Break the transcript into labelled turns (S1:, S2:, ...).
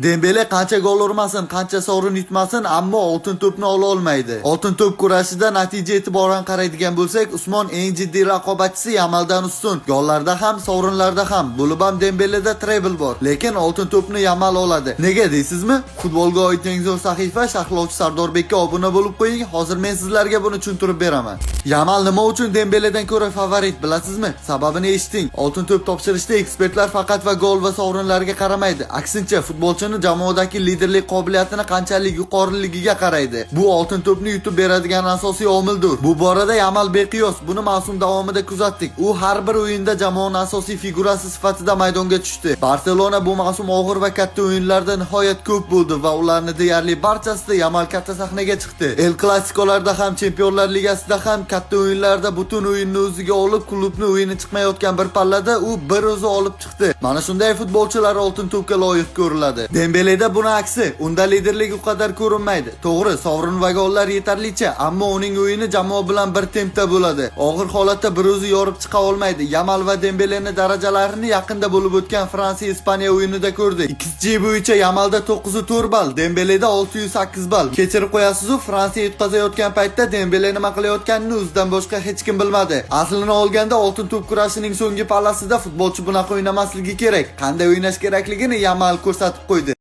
S1: Dembele qancha gol urmasin, qancha sovrin yutmasin, ammo Oltin to'pni ola olmaydi. Oltin to'p kurashida natija e'tiboran qaraydigan bo'lsak, Usmon eng jiddiy raqobatchisi Yamaldan ustun. Gollarda ham, sovrinlarda ham. Bo'lib ham Dembeleda treble bor. Lekin Oltin to'pni Yamal oladi. Nega deysizmi? Futbolga oid eng zo'r sahifa sharhlovchi Sardorbekka obuna bo'lib qo'ying. Hozir men sizlarga buni tushuntirib beraman. Yamal nima uchun Dembeledan ko'ra favorit, bilasizmi? Sababini eshiting. Oltin to'p topshirishda ekspertlar faqat va gol va sovrinlarga qaramaydi. Aksincha, futbolchini jamoadagi liderlik qobiliyatini qanchalik yuqoriligiga qaraydi. Bu Oltin to'pni yutib beradigan asosiy omildir. Bu borada Yamal beqiyos. Buni mavsum davomida kuzatdik. U har bir o'yinda jamoaning asosiy figurasi sifatida maydonga tushdi. Barselona bu mavsum og'ir va katta o'yinlarda nihoyat ko'p bo'ldi va ularni deyarli barchasida Yamal katta sahnaga chiqdi. El Klasikolarda ham, Chempionlar Ligasida ham katta o'yinlarda butun o'yinni o'ziga olib, klubni o'yini chiqmayotgan bir pallada u bir o'zi olib chiqdi. Mana shunday futbolchilar Oltin to'pga loyiq ko'riladi. Dembeleda buni aksi, unda liderlik u qadar ko'rinmaydi. To'g'ri, sovrin va gollar yetarlicha, ammo uning o'yini jamoa bilan bir tempda bo'ladi. Og'ir holatda bir o'zi yorib chiqa olmaydi. Yamal va Dembeleni darajalarini yaqinda bo'lib o'tgan Fransiya Ispaniya o'yinida ko'rdik. XG bo'yicha Yamalda 9.4 ball, Dembeleda 608 ball. Kechirib qo'yasiz-u, Fransiya yutqazayotgan paytda Dembele nima qilayotganini o'zidan boshqa hech kim bilmadi. Aslini olganda, Oltin to'p kurashining so'nggi pallasida futbolchi bunaqa o'ynamasligi kerak. Qanday o'ynash kerakligini Yamal ko'rsatib qo'ydi.